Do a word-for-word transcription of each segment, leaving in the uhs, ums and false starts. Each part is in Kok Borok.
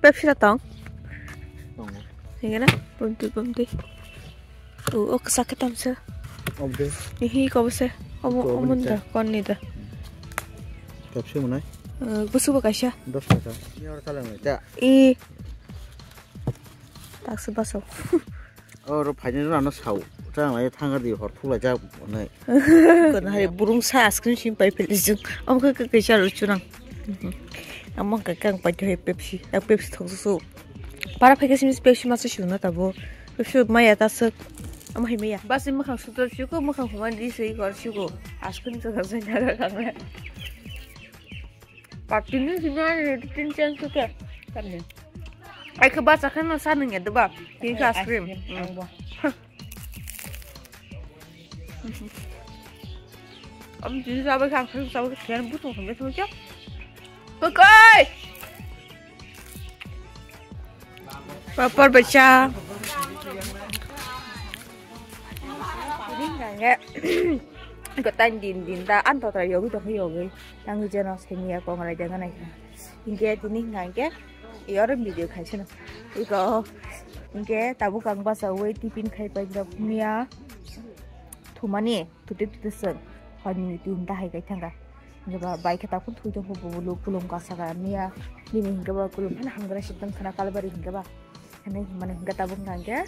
Pepsi da tong. Tongo. Hingena, bumti, bumti. O, o kisa kitam se. Obde. Ihi, kobo se. Omo, Iko omo oboni da, cha. Kon ni da. Pepsi monai. Eh, busu bo kaisa. Dos taka. Ini orang salah nggak, Cak? I. Tak se baso. Oro phaini rano sao. Chang lai thangar di hor thulai jak hwnwi. Kono hai burung sa ice cream sim pai philai jung. Omo khe khe kaisa rw chunang. Amo khe kang pai thai Pepsi. Ak Pepsi thok su. Para phai khe sim Pepsi ma su na tabo. Pepsi maya ta suk. Amo hai maya. Bas ni makhang sutor suko makhang huma di sei kor suko. Ice cream chang jai na kang le. Patini sini ada tin chan suka. Kami. Ai ke bas akan masa nanya deba. Tin ice cream. Ice cream, ang buah. Am jini sabai kang kang sabai kian butung sampai sampai kya. Pakai. Papar bacha. Ini kang ya. Ko tan din din ta an to tra yogi to yogi. Tang je no seni ya kong rai jang nai. Inge tini hingke iyoro video khaisano. Iko inge tabuk ang basa ui tiffin khai pai jok mia thumani tuti tuti seng. Honi tin ta hai kai thanga. Inge ba bai khe tapun thui tong bu bulu kulum ka saka mia nini hingke ba kulum hana hamgra sitang sana kalbari hingke ba. Hene himani hingke tabuk hingke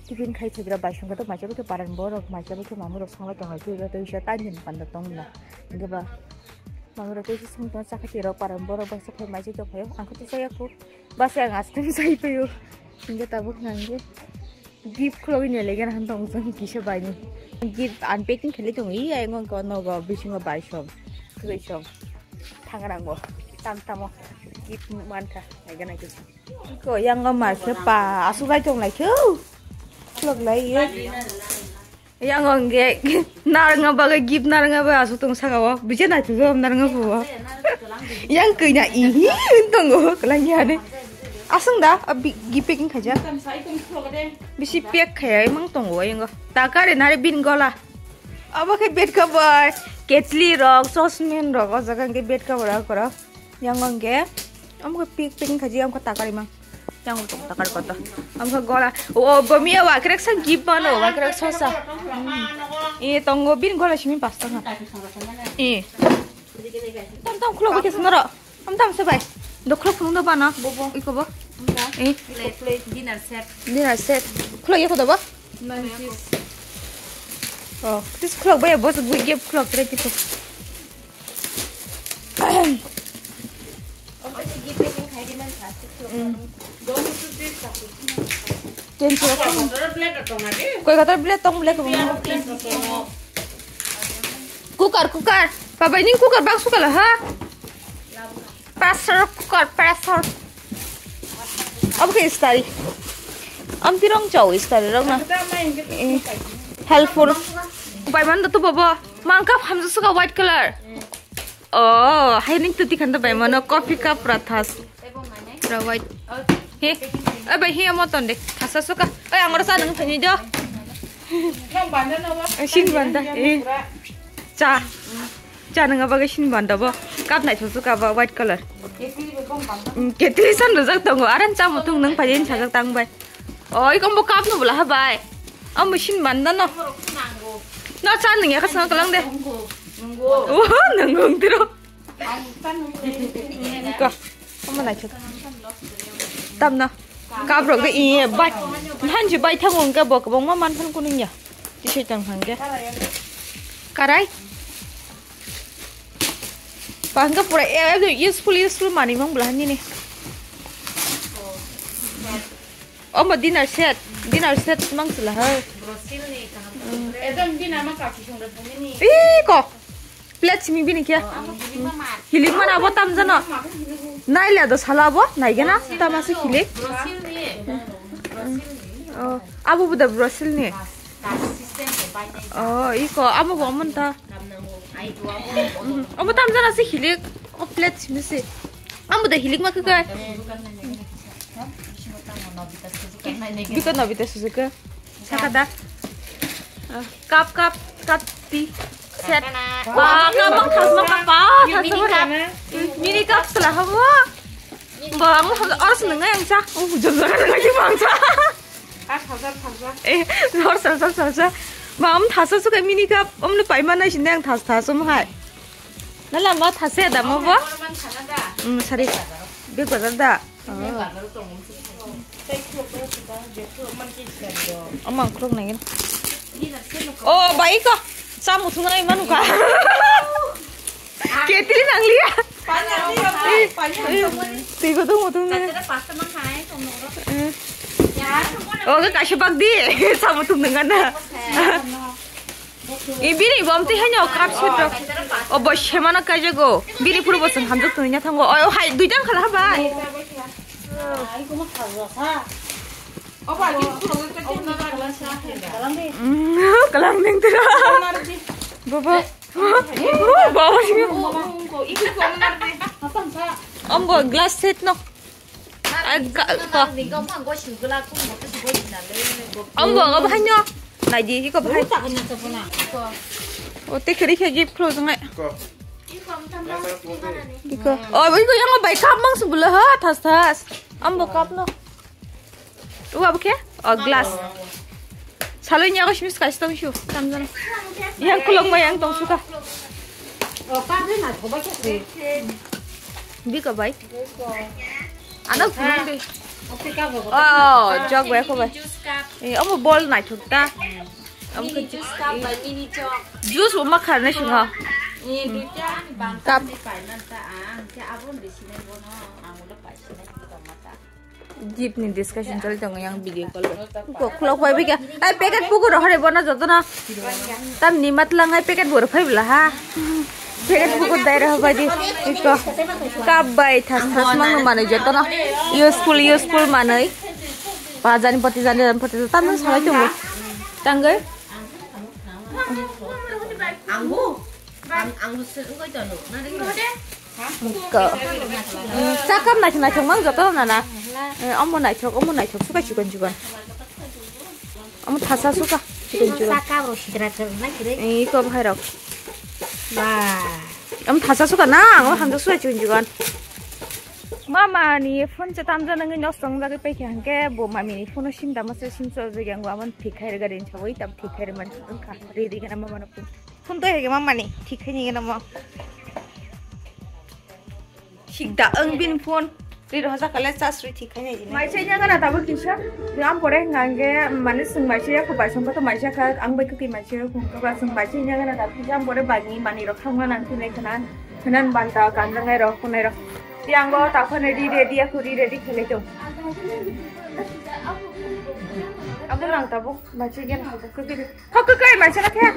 tiffin khai thegra bai songke to maisa bukhe paran borok maisa bukhe mamurok songla tongo twi twi sa tani panda tongna. Hingke ba mamurok twi song tong chakha twi rok paran borok bai sa phai maisa tong phai ang khe to saya kho. Bas ang ice cream sai payo. Hingke tabuk hingke gift khulogwi ni legena han tong jong kisa bai ni. Gift unpacking kheli tong i ai ngong ko nogo bisingo bai song. Khwlai song. Thangrang bo. Tam tamo. Gift mankha. Ai gana gift. Ko yang ma khe pa asu gai tong lai khe. Lok lai ye. Yang ong ge narang ba gift narang ba asu tong saka o. Bije nai tu jom narang bu. Yang koi na ihi tong o kelang ya ne. Asung da abi gift packing khaja. Bisi pack khaya mang tong o yang. Takare nare bin gola. Abo khe bed cover, ketli rok, sosmen rok o jaga hingke bed cover rok korok. Yang hingke amo khe pik pik wngkha ji amo khe takar imang. Yang tongo takar koto. Amo khe gola o bo miya wa krek sang gift mano wa krek sosa. E tongo bin gola simi pasta kha. E. Tam tam khulo khe sunoro. Am tam se bai. Dokhlo phunung do bana. Bobo. Iko bo. Amra. Eh. Plate, plate, dinner set. Dinner set. Khlo ye khodo bo? Nineties. Oh, this khlo bai bo se gui gep khlo tre tipo. Ten sura. Koi kata blade tong blade ko. Cooker, cooker. Baba ini cooker bang suka lah ha. Pressure cooker, pressure. Obo khe istari. Am tirong chao istari rok na. Eh, helpful. Bai man da tu baba. Mang cup hamsa suka white color. Oh, hai ning tu tikhan da bai mano coffee cup rathas. Ra white. He. Eh bai he amo ton de. Thasa suka. Eh ang ora sa nang thani do. Eh, sin banda. Eh. Cha. Cha nang aba sin banda bo. Cup nai susu ka ba white color. Mm, ketri san rojak tongo. Aran cha mutung nang pajen sajak tang bai. Oi kombo cup no bula ha bai. Amo sin banda no. Na cha nang ya ka sang kalang de. Oh, nang tiro. Ka. Amo nai cha. Tam na. Cup rok de i bai. Hanji bai thango hingke bo kwbangma man phan kuning ya. Tisai tang hingke. Karai. Ba hingke pura e, e, useful, useful manwi mang bwla hani ni. Omo dinner set, dinner set mang sila ha. Ekdom dinner ma kaki song da bumini. Iko. Plate simi bini khe. Hilik mana abo tam jano. Naile do sala abo, naigena tam ase hilik. Oh, abo bo da Brazil ni. Oh, iko abo bo mon ta. Abo tam jano se hilik. O plate simi se. Abo da hilik ma khe kai. Biko Nobita Suzuki. Saka da. Ah, cup, cup, cup tea set. Wah, cup mang khas mang cup, ah, khas mang cup. Mini cup sela habo. Ba, ang hor, hor se nang ang cha. Oh, jam jam nang ang cha. Aat hajar thasa. Eh, hor sa, sa, sa, sa. Ba, ang thasa suka mini cup, ang le paima nai sini ang thas, thas, um hai. Nala ma thasa da mo ba? Hmm, sari. Big bazar da. Amang khulok nangin. Oh, bai ko. Sa muthung nai manu ka. Ketri nang liya. Twi ko tung muthung nang. Oh, ka kaisa bak di. Sa muthung nang na. Ibini bom twi haino cup set rok. O bo semano kaijago. Bini phuru bo chwng hamjak tongwi na thango. O hai duita wngkha ha bai. Kalang ding tira. Bobo. Bobo sing. Ambo glass set no. Ang go, ang bahai nyo. Nai di, iko bahai. O, te kiri khe gift close ngai. Iko. O, iko yang bai cup mang subula ha, thas thas. Ambo cup no. Uwa bukhe? O, glass. Salai nyago simis kaisa tong su, tamjana. Yang kulok bai yang tong suka. Biko bai. Ano phunung de. Oh, jog bai ko bai. Eh, omo bol naithok ta. Mini juice cup bai mini jug. Juice bo ma kharnai singo. Ni duita ani bangkang ni pai man ta ang. Khe abon de sinai bono ang ulo pai sinai tong ma ta. Jeep ni discussion choli tongo yang video call bai. Ko khulok bai bika. Ai packet buku rohore bono jotono. Tam ni matlang ai packet bor phai bla ha. Packet buku dai roh bai di. Iko. Cup bai thas thas mang manwi jotono. Useful, useful manwi. Pajani poti jani jani poti tam salai tongo. Tangoi. Angbu. Ang, ang sir, ungkoi tonu. Nari ko. Ko. Sakam naithok naithok mang joto nana. Eh, omo naithok, omo naithok, suka chikon chikon. Omo thasa suka, chikon chikon. Sakam ro sidra ter na kire. Eh, iko bahai rok. Ba. Omo thasa suka na, omo hamjak suka chikon chikon. Mama ni phone cha tamjana ngi nos tong jagwi paikha hwnkhe bo mami ni phone o sim dama se sim chol jagwi ang bo amon thik khai rega rin chawi tam thik khai rega man wngkha ri ri gana mama no phone. Phone twi hege mama ni, thik khai ni gana mo. Thik da ang bin phone. Ri roh jakale charge ri thik khai ni. Mai chai nya gana tabuk kisa. Am pore hwnkha hwnkhe mane swng mai chai ya kho bai song kha to mai chai kha ang bai kha ki mai chai ya kho ba swng mai chai nya gana tabuk kisa am pore bai ni mani rok thang gana ang thunai khana. Khana banta kan rang ai rok khunai rok. Yang go ta khone ri ready ya kho ri ready khele to. Abo nang tabuk mai chai gana tabuk kha ki. Thok khe kai mai chana khe.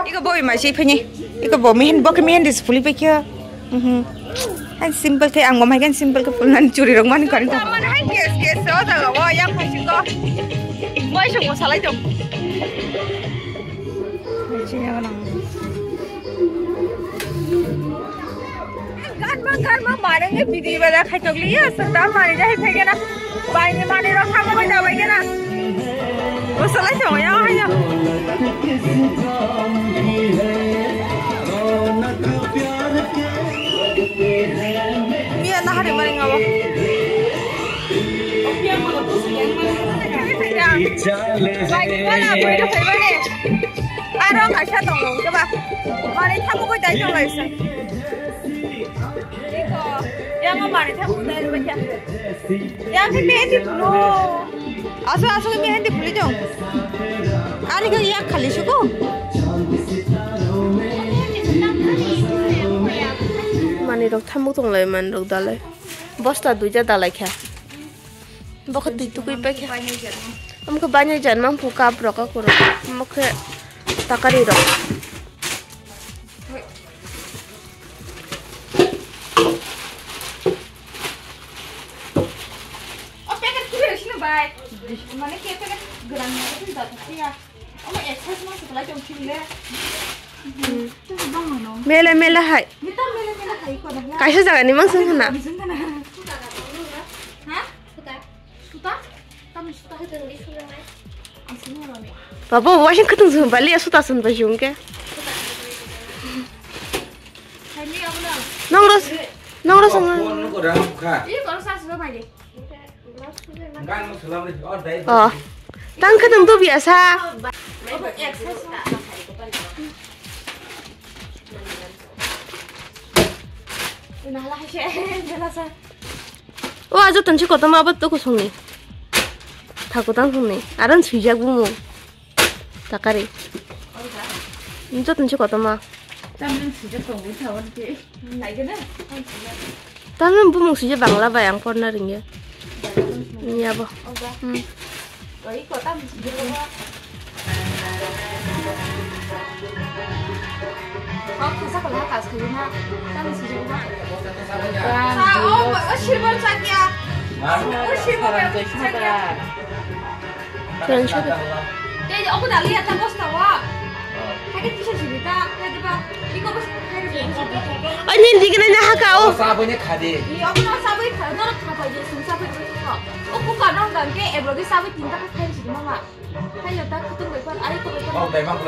Iko bo mai si phini. Iko bo mihin bo khe mihin dis phuli pe khe. Mhm. Hai simple the ang bo mai kan simple khe phulnan churi rok mani kari ta. Mana hai gas gas so da go yang phai si ko. Mai so ko salai dong. Mai si ya nang. Gan ma gan ma mare nge bidi bada khai tokli ya serta mari jai phai gena. Bai ni mani rok khamo bai da bai gena. O salai thong ya hai ya. Miya na hari mari ngawa. Bai ni bala bai da phai bane. Aro kaisa tongo, keba. Mari thamu koi dai tongo isa. Iko, yang mari thamu dai bai ya. Yang ke mehendi bulu. Aso, aso ke mehendi bulu dong. Ani ke yak khali suko. Mani rok thamu tong lai, mani rok dalai. Bosta duita dalai kha. Bokhe twi tukui paikha. Amkhe bainai jan mang phu cup rok akurok. Amkhe takari rok. O packet khibirok sino bai. Mane ke packet gwnang ni packet da thakya. Omo exercise ma se kalai tong phil le. Mele mele hai. Kaisa jaga ni mang sung khna. Ha? Suta? Tamni suta hai tong di sung nai. Babo, wasing khatung sung bali ya suta sun ba sung ke. Nong ros, nong ros ang. Phone ko ram kha. Ih, koro sa Oh. Tang khe tong to biasa. O ajo tonsi kotorma abo to kusungni. Tha kutang sungni. Aron swijak bumung. Takari. Joto ni kotorma. Tamni swijak tongo thawan ke. Naigana. Tamni bumung swijak Bangla bai ang porna ringya. Ni abo. Hmm. Oi, kota mi swijak ba. Kok kisa kala kas kiri na. Tamni swijak ba. Sa, oh, oh, silver chakya. Oh, silver chakya. Transfer. Tei obo dali ya ta bosta wa. Hai ke tisa siri ta, hai de ba. Iko bos, hai de bos. Ani digna na haka o. Sabui ne khadi. I obo na sabui kha, no kha ba je sung sabui ko. O ku ka nong dam ke ebro ge sabui tin ta khai siri mama. Hai ya ta khutung bai par, ai ko bai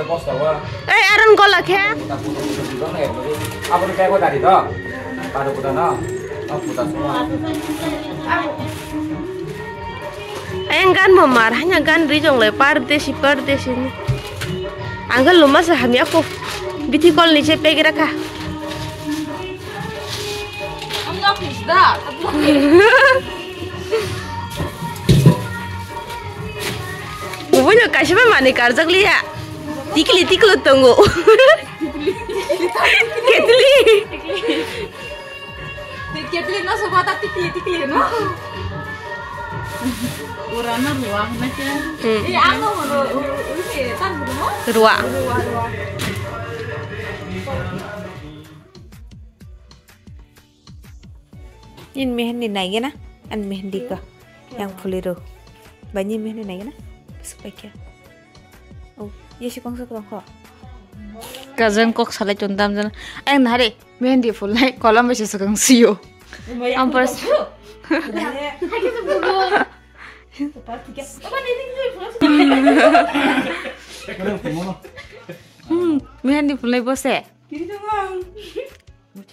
par. Ei, aron gola khe. Abo ni kaibo dari do. Paru kuda no. O kuda so. Ayang gan bo mar, hanya gan ri jong le, pardesi, pardesi ni. Ang gan luma se hamya ko. Bithi kol ni je pegera kha. Ang nok is da. Bubuino kaisa ma manwi karjak liya. Tikli tikli tongo. Ketli. Ketli no sobo ta tikli tikli no. Ura no ruwa na ke. Hmm. Eh, ano mo ru ru se tan mo. Ruwa. Ruwa ruwa. In mehendi naigena, an mehendi ko yang phuliro. Bani mehendi naigena, supaikya. Oh, ye si kong sa kong ko. Kajang kok salai chondam jana. Ayang nahari mehendi phulnai kolam bai se sakang siyo. Ampar. Hmm, mehendi phulnai bose.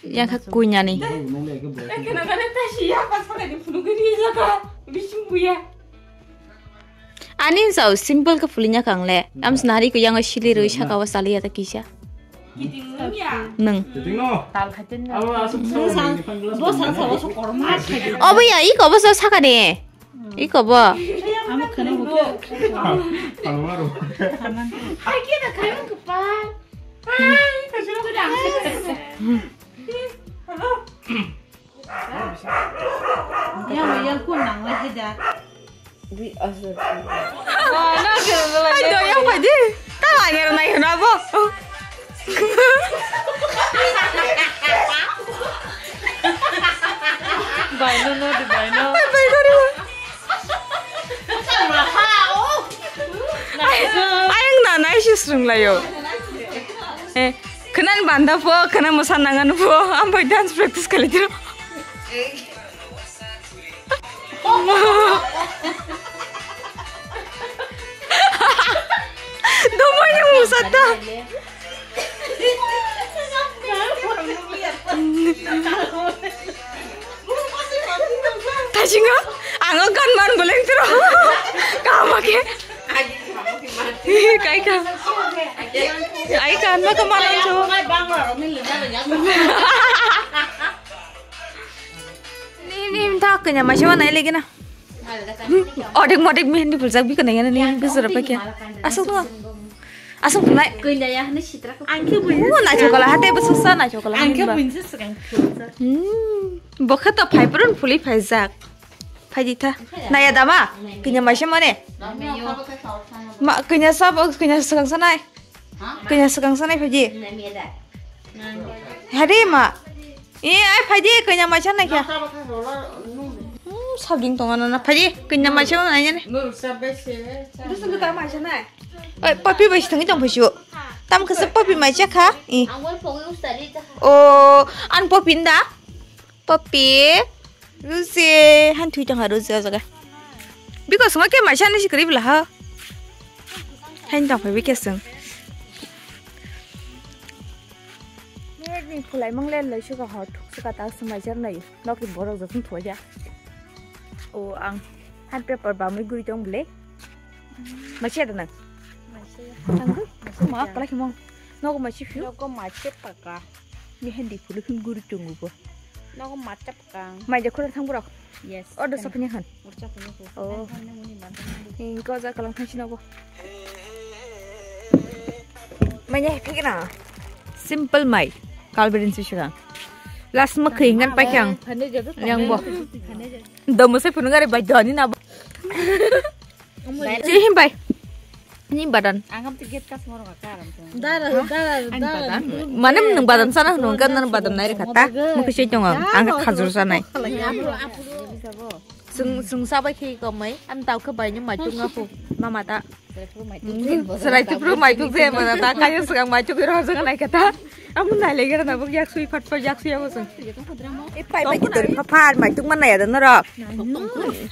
Yang kha kuinani. Ani sao simple khe phulinya kang le. Am snari ko yang sili rui saka wa sali ya ta kisa. Nung. Bo sang sa wa so korma. Obo ya iko bo so saka de. Iko bo. Amo khana hukhe. Ai ke da khayo kepal. Ai, kajang kudang. Hello. Yang yang kun nang lagi dah. Di asal. Ai do yang pai di. Ta lai nero nai na bo. Baino no di baino. Bai bai gori. Ayang na nai si srung layo. Eh, khanan banda po, khanan mosa nangan po, ampai dance practice kali tiro. Domo yang musata. Tajinga, ang gan man boleng tiro. Kama ke. Kai ka. Ai kan ma ka manan cho. Ni ni ta kanya ma shawa nai legi na. Odik modik mi hindi pulsak bi kena yana ni bisa rapa kya. Asal tu. Asal tu nai. Kanya ya ni sitra ko. Angke bu. Oh, na chokala hate bu susa na chokala. Angke bu insa sekarang. Hmm. Bokha to phai purun phuli phai jak. Phaidi tha. Naya dama? Kanya maisa mane? Ma, kanya sabo, kanya sakang sanai. Kanya sakang sanai phaidi. Hari ma. Eh, ai phaidi kanya maisa nai kya? Hmm, sabding tonga na phaidi kanya maisa nai ne. Oi, papi bai sithangi tong phaisu. Tam khasa papi maisa kha. Eh. Oh, an papi nda. Papi, Rusi, han thui tong ha Rusi o jaga. Biko swngo ke maisa ni sikri bla ha. Hain tong phai bike swng. Ni phulai mang le lai suka ho thuk suka ta swng maisa nai. Nok ni borok jotun thua ja. O ang hand paper bamwi guri tong bwle. Machi ada nang. Machi. Tangwi. Ma kala khimong. Nogo machi phiu. Nogo machi paka. Ni handi phulu khim guri tongo bo. Nogo machi paka. Mai de khura thang borok. Yes. Order sapanya khan. Order sapanya khan. Oh. Nang nang muni man. Ingko ja kalang thang sinogo. Manya phikna. Simple mai. Kalberin sisha. Last ma khingan pa kyang. Yang bo. Domo se phunugari bai doni na. Sihim bai. Ni badan. Angam tiket kas moro ka karam. Dara, dara, dara. Mane nung badan sana nung kan nang badan nai kata. Mukhe se tong ang. Ang khajur sanai. Sung sung sabai khi komai. Am tau khe bai ni maitung apu. Mama ta. Serai tupru maitung se mana ta kaya segang maitung ro jeng nai kata. Amun nai lagi na buk yak sui phat phat yak sui amun sung. E pai pai dor pha phat maitung man nai ada norok.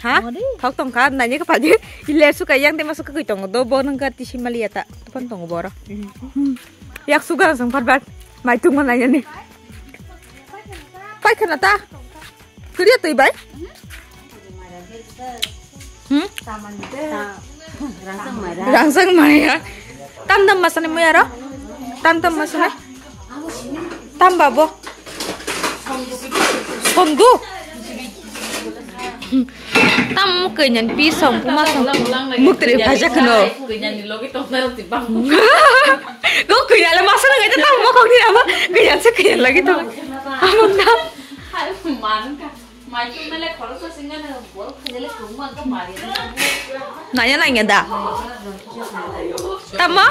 Ha? Thok tong kha nai ni ka phaji. Ile su ka yang de ma su ka kui tong do bo nang ka tisi mali ata. Tupan tong boro. Yak su ga sung phat phat maitung man nai ni. Pai khana ta. Kuri tui bai? Hmm? Rangsang maya. Tam tam masani mui aro? Tam tam masani? Tam babo? Sondu? Tam kainan pi song puma song. Muktri bhaja khano. Go kainan le masana ngai tam mo kong ni ama. Kainan se kainan lagi to. Amon tam. Nanya nanya da. Tamo?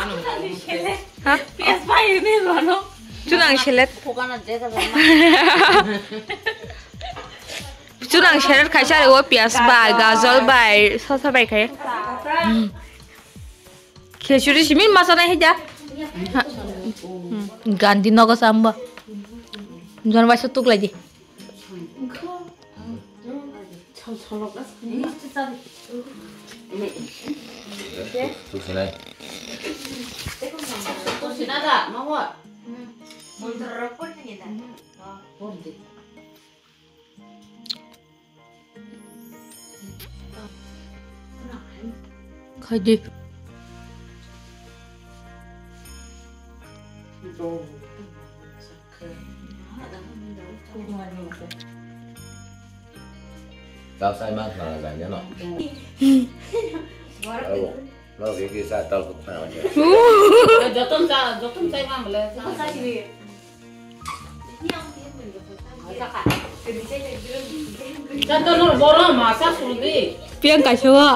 Ha? Chunang selet. Chunang selet kaisa o pias bai, gajol bai, sosa bai khai. Khechuri simi masana hija. Gandhi nogo samba. Jon bai sotuk lagi. Khaidi. Tao sai mang khna jai no. Lo ke ke sa tao ko khna jai. Jotom sa, jotom sai mang le. Jotom no boro masa sudi. Piang kaisa wa.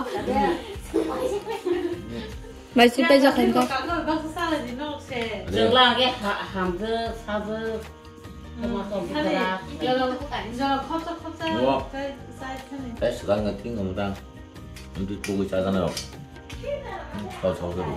Mai si pai jak khan ka. Jengla ke hamje saje. Tei swkang nge thing nge mwtang. Wngtwi tugwi chajaknai rok. Chol chol khe rw.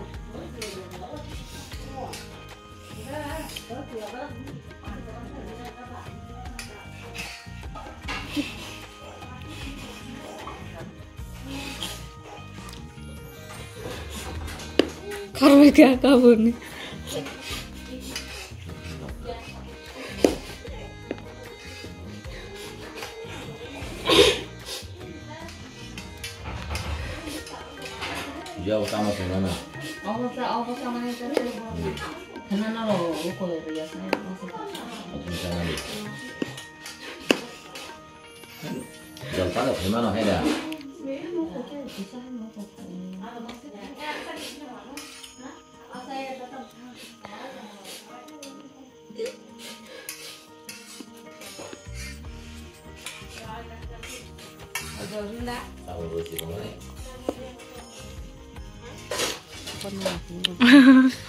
Karwi kha kabuni. Jao tamo sengana. Obo sa, obo sa mane sa. Khana na ro, o ko le ya sa. Jal ta da phimano hai da.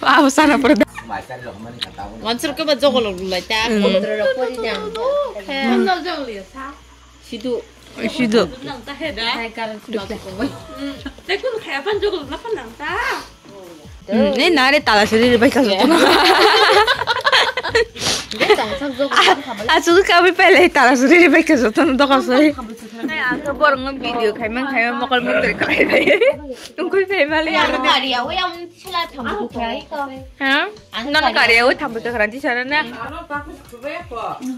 Abo sana pura da. Mansur ke ba jogol lulai ta. Sidu. Sidu. Nang ta he da. Hai karan si ma ko. Te kun khaya pan jogol na pan nang ta. Hmm, ne nare tala siri bai ka joto na. Achuk kabi pele tara suri bai ke joto no doka suri. Ang to borong no video khai man khai man mokol mukri khai bai. Tungkui pai mali ang. Kari ya, oi ang sila thambu khai ko. Ha? Ang non kari ya, oi thambu khai ranti sana na.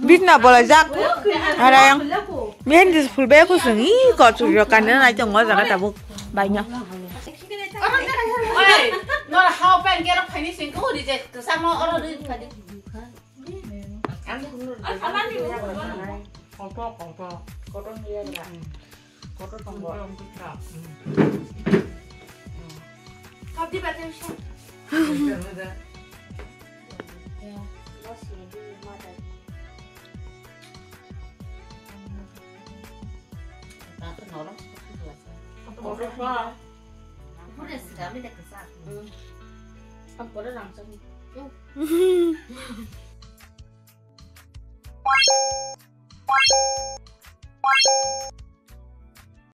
Bisna bola jak. Ara yang. Mihan dis full bai ko sung i ko chu yo kan na ai tong wa jaga tabuk bai nya. Oi, no hao pen gero khai ni sing ko ri je. Sa mo oro ri khai. Kotor, kotor. Kotor niya bra. Kotor tongbo. Kabdi bate bisa. Kotor pa. Udah sih kami dah kesal. Kotor langsung.